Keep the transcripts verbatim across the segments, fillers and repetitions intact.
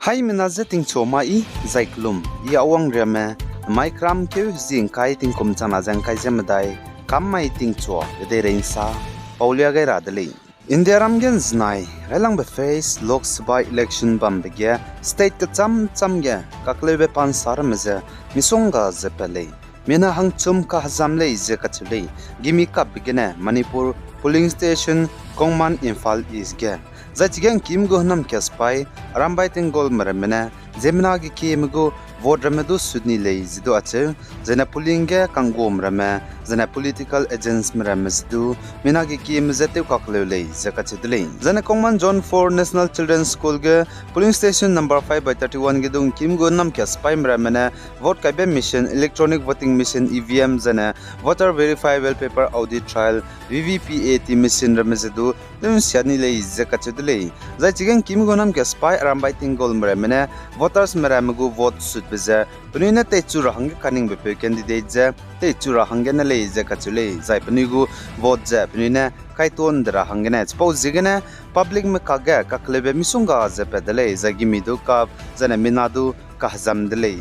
Haimena je tingchua mai, zai kelum, I Awang Riame, mai kram keu zi ngkai tingkum changna ze ngkai ze medai, kam mai tingchua, kedeirei nsa, paulia gai ra de lei. Indiaram ge nzenai railangbe phase Lok Sabha election bambe ge state kecham cham ge kakleube pa nsa ramme ze misongga ze pat lei. Mina hangchum kahezam lei ze kacheu lei. Gimi kapbe gene Manipur polling station Kongman, Imphal East ge. Zai chige ngkîm gu hênam kia sipai Arambai Tenggolme ramme ne ziemmena gekieme gu vote ramme du sut ni lei ze du acheu, zene polling ge kangguame ramme, zene political agentsme ramme ze du mina gekieme je tew kakleu lei ze kacheu de lei. Zene Kongman Zone four National Children's School ge polling station number five by thirty-one ge du ngkîm gu hênam kia sipaime ramme ne vote kaibe machine, electronic voting machine, E V M, zene voter verifiable paper audit trail, V V P A T machine ramme ze du tew nsia ni lei ze kacheu de lei. Zai chige ngkîm gu hênam kia sipai Arambai Tenggolme ramme ne votersme ramme gu vote sutbe ze penui ne teichu ra hangge kaningbe peu candidate ze teichu ra hangge ne lei ze kacheu lei. Zai penui gu vote ze penui ne kaiton de ra hanggene chipau ziegene publicme kakge kakleube misongga ze pat de lei, zai gimi du kap, zene mina du kahezam de lei.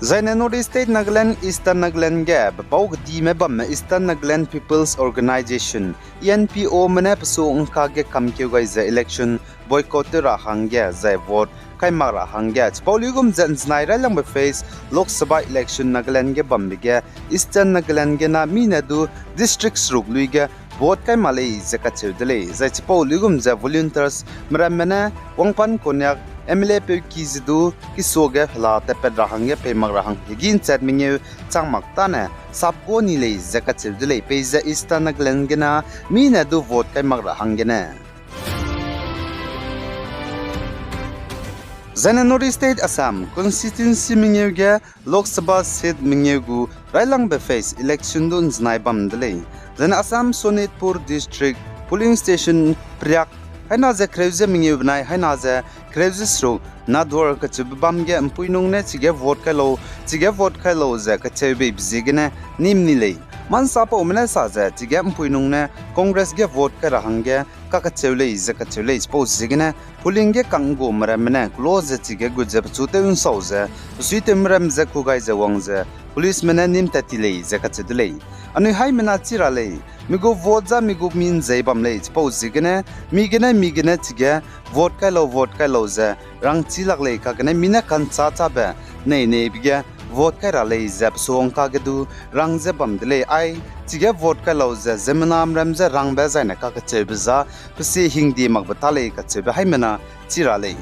Zaine North East State Nagaland, Eastern Nagaland ge bepau kedime bamme Eastern Nagaland People's Organisation, E N P Ome ne pesu ngka ge kamkeu gai ze election boycott tew ra hangge zai vote kai mak ra hangge chipau luigum ze nzenai railangbe phase Lok Sabha election Nagaland ge bambe ge Eastern Nagaland gene mi ne du district seruk lui ge vote kai mak lei ze kacheu de lei. Zai chipau luigum ze volunteersme ramme ne Wangpan Konyak M L A peu ki ze du kisuage hela tatpat ra hangge pei mak ra hang hegî nchat mengeu chang mak tâne sapguâ ni lei ze kacheu de lei. Peize Eastern Nagaland gene mi ne du vote kai mak ra hanggene Zaine North East State Assam constituency mengeu ge Lok Sabha seat mengeu gu railangbe phase election du nzenai bam de lei. Zaine Assam Sonitpur District polling station periak haina ze kereu ze mengeu benai haina ze kereu ze seruk Nadwar kacheube bam ge ’mpuinung ne chige vote kai lau, chige vote kai lau ze kacheu beibe ziegene nîm ni lei. Mansapaume ne sa ze chige ’mpuinung ne Congress ge vote kai ra hangge kakacheu lei ze kacheu lei. Chipau ziegene polling ge kangguame ramme ne close ze chige gut ze pechu tew ’nsau ze, pesuitewme ramme ze ku gai ze wang ze policeme ne nîm tat ti lei ze kacheu de lei. Anui haimena chi ra lei, mi gu vote za mi gu mi ’nzei bam lei, chipau ziegene mi gene mi gene chige vote kai lau, vote kai lau ze rangchi lak lei, kagene mi ne ka'nchâ chabe nei neibe ge vote kai ra lei ze pesuang kage du rang ze bam de lei. Ai chige vote kai lau ze ziemmename ram ze rangbe zaine kakecheube za pesie hingdie makbe ta lei kacheube haimena chi ra lei.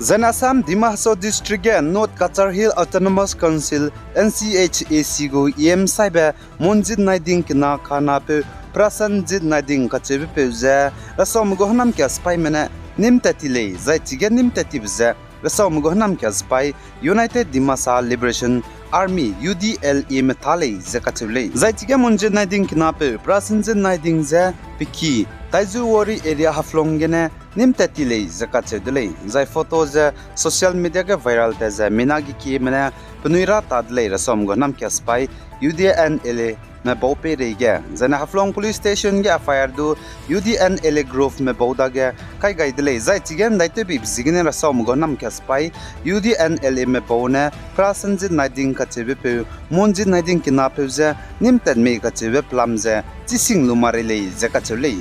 Zaine Assam Dima Hasao District ge North Cachar Hill Autonomous Council, N C H A C gu E M saibe Monjit Naiding kena kanapeu Prasanjit Naiding kacheubepeu ze rasaume gu hênam kia sipaime ne nîm tat ti lei, zai chige nîm tat tibe ze rasaume gu hênam kia sipai United Dimasa Liberation Army, U D L A me ta lei ze kacheu lei. Zai chige Monjit Naiding kenapeu Prasanjit Naiding ze peki Taizuwari area Haflong gene nîm tat ti lei ze kacheu de lei. Zai photo ze social media ge viral tat ze mina gekieme ne penui ra ta de lei, rasaume gu hênam kia sipai U D N L A me bau peireige. Zaine Haflong Police Station ge F I R du U D N L A groupme bau dage kai gai de lei. Zai chige ’ndaitewbeibe ziegene rasaume gu hênam kia sipai U D N L A me bau ne Prasanjit Naiding kacheubepeu, Monjit Naiding kenapeu ze nîm tat mei kacheube pelam ze chising lu marei lei ze kacheu lei.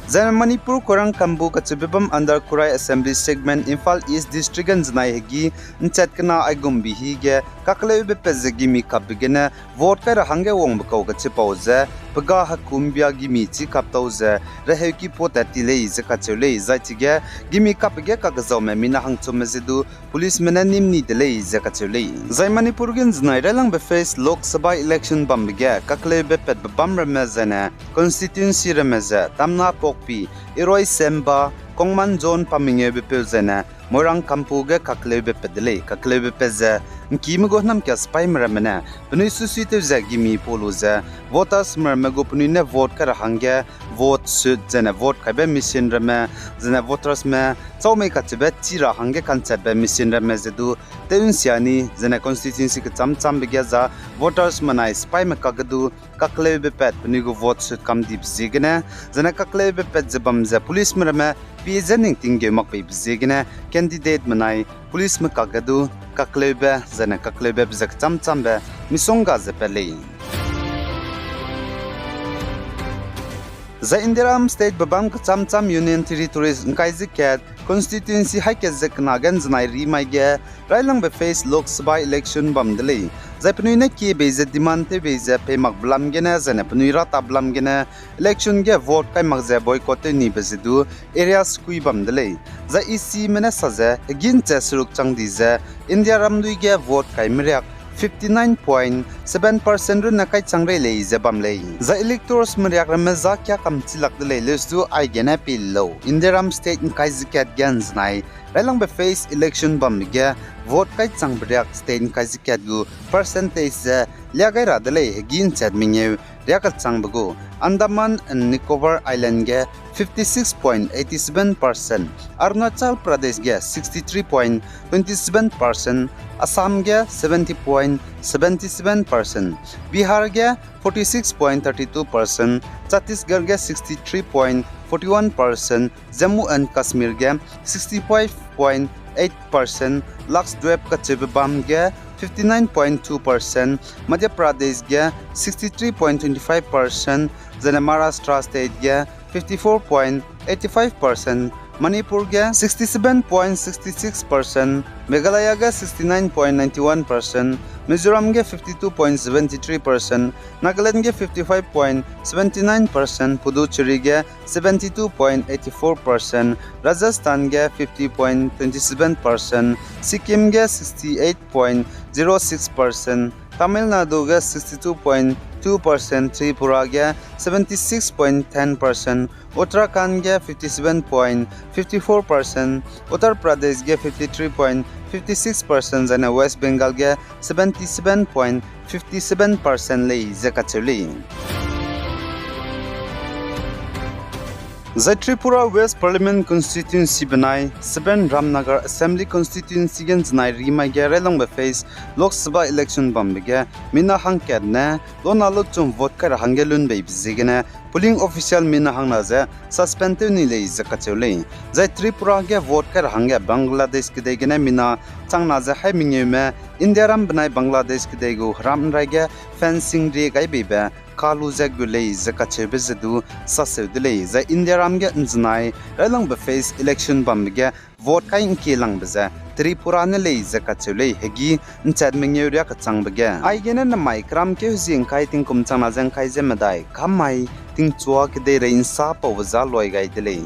Zaine Manipur Koirang Kambu kacheube bam under Khurai Assembly Segment, Imphal East District ge ’nzenai hegî ’nchat kena aigumbe hi ge kakleube pat ze gimi kapbe gene vote kai ra hangge wangbe kau kachipau ze pe ga hekumbia gimi chî kap tau ze reheuki pau tat ti lei ze kacheu lei. Zai chige gimi kapbe ge kakezaume mina hangchumme ze du policeme ne nîm ni de lei ze kacheu lei. Zai Manipur ge ’nzenai railangbe phase Lok Sabha election bambe ge kakleube patbe bam ramme zaine constituency ramme ze Tamnapokpi, Iroi Semba, Kongman Zone pa mengeubepeu zaine Moirang Kampu ge kakleube pat de lei. Kakleube pat ze ’ngkîme gu hênam kia sipaime ramme ne penui suisuitew ze gimi pau lu ze votersme ramme gu penui ne vote kai ra hangge vote sut zene vote kaibe machine ramme, zene votersme chau mei kacheube chi ra hangge kanchetbe machine ramme ze du tew nsia ni, zene constituency kechâmchâmbe ge za votersme nai sipaime kakge du kakleube pat penui gu vote sut kam dibe ziegene, zene kakleube pat ze bam ze policeme ramme pie ze ning tinggeu mak peibe ziegene candidateme nai policeme kakge du kakleube zene kakleube be ze kechâmchâmbe misongga ze pat lei. Zai Indiaram statebe bam kechâmchâm Union Territories ngkai ze kat, constituency haî kat ze kena ge nzenai rimai ge railangbe phase Lok Sabha election bam de lei. Zai penui ne kie bei ze demand tew bei ze pei makbe lam gene zene penui rata be lam gene election ge vote kai mak ze boycott tew nibe ze du areas kui bam de lei. Zai ECme ne sa ze hegî nchat seruk chang di ze Indiaram dui ge vote kai meriak fifty nine point seven percent runne kai chang rei lei ze bam lei. Zai electorsme riak ramme za kia kam chilak de lei leus du aigene pie lau. Indiaram state ngkai ze kat ge nzenai railangbe phase election bambe ge vote kai changbe riak state ngkai ze kat gu percentage ze lia gai ra de lei hegî nchat mengeu riak kechangbe gu. Andaman and Nicobar Island ge fifty six point eighty seven percent, Arunachal Pradesh ge sixty three point twenty seven percent, Assam ge seventy point seventy seven percent, Bihar ge forty six point thirty two percent, Chhattisgarh ge sixty three point forty one percent, Jammu and Kashmir ge sixty five point eight percent, Lakshadweep kacheube bam ge fifty nine point two percent, Madhya Pradesh ge sixty three point twenty five percent, zene Maharashtra state ge fifty four point eighty five percent, Manipur ge sixty seven point sixty six percent, Meghalaya ge sixty nine point ninety one percent, Mizoram ge fifty two point seventy three percent, Nagaland ge fifty five point seventy nine percent, Puducherry ge seventy two point eighty four percent, Rajasthan ge fifty point twenty seven percent, Sikkim ge sixty eight point zero six percent, Tamil Nadu ge sixty two point two percent, Tripura ge seventy six point ten percent, Uttarakhand ge fifty seven point fifty four percent, Uttar Pradesh ge fifty three point fifty six percent, zene West Bengal ge seventy seven point fifty seven percent lei ze kacheu lei. Zai Tripura West Parliament Constituency benai seven Ramnagar Assembly Constituency ge nzenai rimai ge railangbe phase Lok Sabha election bambe ge mina hangkat ne lona luchum vote kai ra hangge lunbeibe ziegene polling official mina hangna ze suspend tew ni lei ze kacheu lei. Zai Tripura ge vote kai ra hangge Bangladesh kedei gene mina changna ze haî mengeume Indiaram benai Bangladesh kedei gu heram nrai ge fencing rie gai beibe kalu ze gu lei ze kacheube ze du saseu de lei. Zai Indiaram ge nzenai railangbe phase election bambe ge vote kai ngkielangbe ze Tripura ne lei ze kacheu lei, hegî nchat mengeu riak kechangbe ge. Aigene namai keram keu zie ngkai tingkum changna ze ngkai ze medai, kamai tingchua kedeirei nsa paube za luai gai de lei.